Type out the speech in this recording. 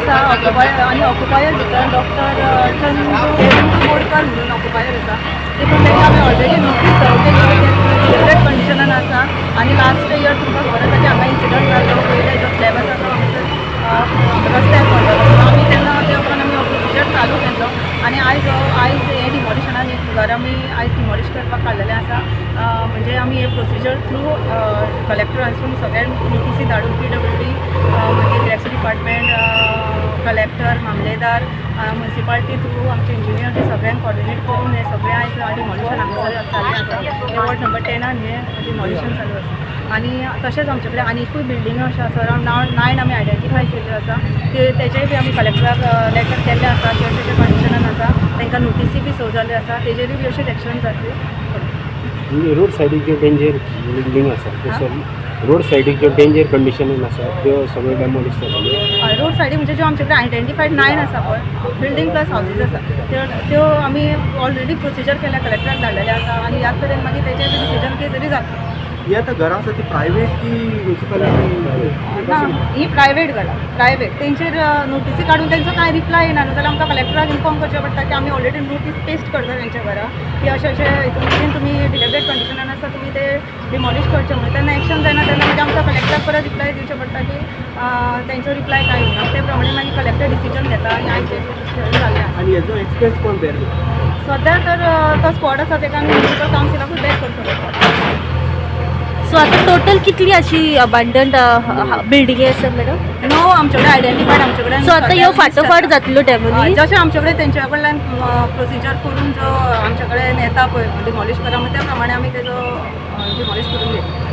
आसा ऑक्युपायर आनी ऑक्युपायर भितर डॉक्टर चंदू चंदू बोरकर म्हणून ऑक्युपायर आसा. तितून तांकां आमी ऑलरेडी नोटीस सर्व केली. डिलेबरेट कंडिशनान आसा आनी लास्ट इयर तुमकां खबर आसा की हांगा इन्सिडंट जाल्लो पयले, जो स्लॅब आसा तो हांगासर रस्त्यार पडलो. आमी तेन्ना ते उपरांत आमी प्रोसिजर चालू केल्लो आनी आयज आयज हें डिमॉलिशनान एक घर आमी आयज डिमॉलिश करपाक काडलेलें आसा. म्हणजे आमी हे प्रोसिजर थ्रू कलेक्टरांसून सगळ्यांक नोटिसी धाडून, पीडब्ल्यूडी, मागीर टॅक्स डिपार्टमेंट, कलेक्टर, मामलेदार, मुन्सिपालिटी थ्रू आमचे इंजिनियर, ते सगळ्यांक कॉर्डिनेट करून हे सगळें आयज डिमॉलिशन हांगासर चालू आसा. हे वॉर्ड नंबर 10आन हें डिमॉलिशन चालू आसा आनी तशेंच आमचे कडेन आनिकूय बिल्डिंगो अश्यो आसा, अरावंड 9 आमी आयडेंटिफाय केल्ल्यो आसा. ते तेजेय बी आमी कलेक्टराक लेटर केल्ले आसा की अशें अशें कंडिशनान आसा. तांकां नोटिसी बी सर्व जाल्ल्यो आसा. तेजेरूय बी अशेंच एक्शन जातली. म्हणजे रोड सायडीक ज्यो डेंजर बिल्डींग आसा त्यो सगळे, रोड सायडीक ज्यो डेंजर कंडिशनान आसा त्यो सगळ्यो डेमोलिश जातल्यो? रोड सायडीक म्हणजे ज्यो आमचे कडेन आयडेंटिफायड 9 आसा पळय, बिल्डींग प्लस हावजीस आसा, त्यो त्यो आमी ऑलरेडी प्रोसिजर केल्या, कलेक्टराक धाडलेले आसा आनी ह्याच तरेन मागीर तेजेर डिसिजन कितें तरी जातलें. ही आतां घरां आसा ती प्रायवेट की म्युनिसिपालिटी? ना, ही प्रायवेट घरां, प्रायवेट. तेंचेर नोटिसी काडून तेंचो कांय रिप्लाय येना न्हू जाल्यार आमकां कलेक्टराक इन्फॉर्म करचें पडटा की आमी ऑलरेडी नोटीस पेस्ट करता तेंच्या घरा की अशें अशें हितून कितें तुमी डिलेबरेट कंडिशनान आसा, तुमी ते डिमॉलिश करचें म्हणून. तेन्ना एक्शन जायना तेन्ना मागीर आमकां कलेक्टराक परत रिप्लाय दिवचें पडटा की तेंचो रिप्लाय कांय येवना. ते प्रमाणे मागीर कलेक्टर डिसिजन घेता आनी आयज हें जाल्लें आसा. आनी हेजो एक्सपेन्स कोण बेर करता? सद्या तर तो स्कॉड आसा, तेका आमी म्युनिसिपल कावन्सिलाकूच बॅक करचो पडटा. सो आता टोटल कितली अशी अबांडंड बिल्डिंगी आसा मॅडम? णव आमचे कडेन आयडेंटिफायड आमचे कडेन. सो आता ह्यो फाटोफाट जातल्यो डेमोलिश? जशें आमचे कडेन तेंच्या कडल्यान प्रोसिजर करून जो आमचे कडेन येता पळय, डिमॉलिश करा, त्या प्रमाणे आमी तेजो डिमॉलिश करून घेतले.